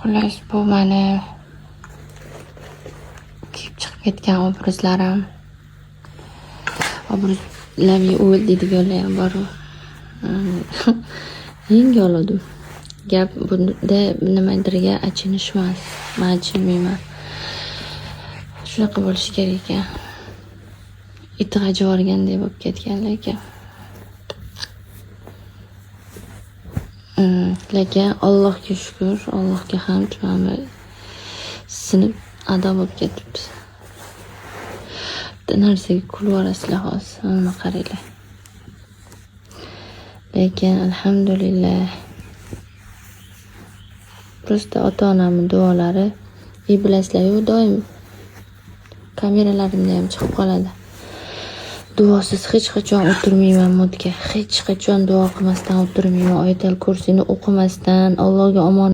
Xullas, bu mani kiyib chiqib ketgan obrazlarim. Obraz "Love you all" deydiganlar ham boru. Yenga oldim. Gap bunda nimadirga achinish emas. Man achinmayman. Shunaqa bo'lishi kerak ekan. It g'ajib yuborgandek bo'lib ketgan lekin. Lekin Allohga shukur, Allohga hamd, mana sinib ado bo'lib ketibdi. Bitta narsaga kulib yuborasizlar hozir. Mana qaranglar. Lekin alhamdulillah. Просто ota-onamni duolari и bilasizlar-yu, doim kameralarimda ham chiqib qoladi. Duosiz hech qachon o'tirmayman мод ga. Hech qachon duo qilmasdan o'tirmayman. Oyatal kursini o'qimasdan, Allohga omon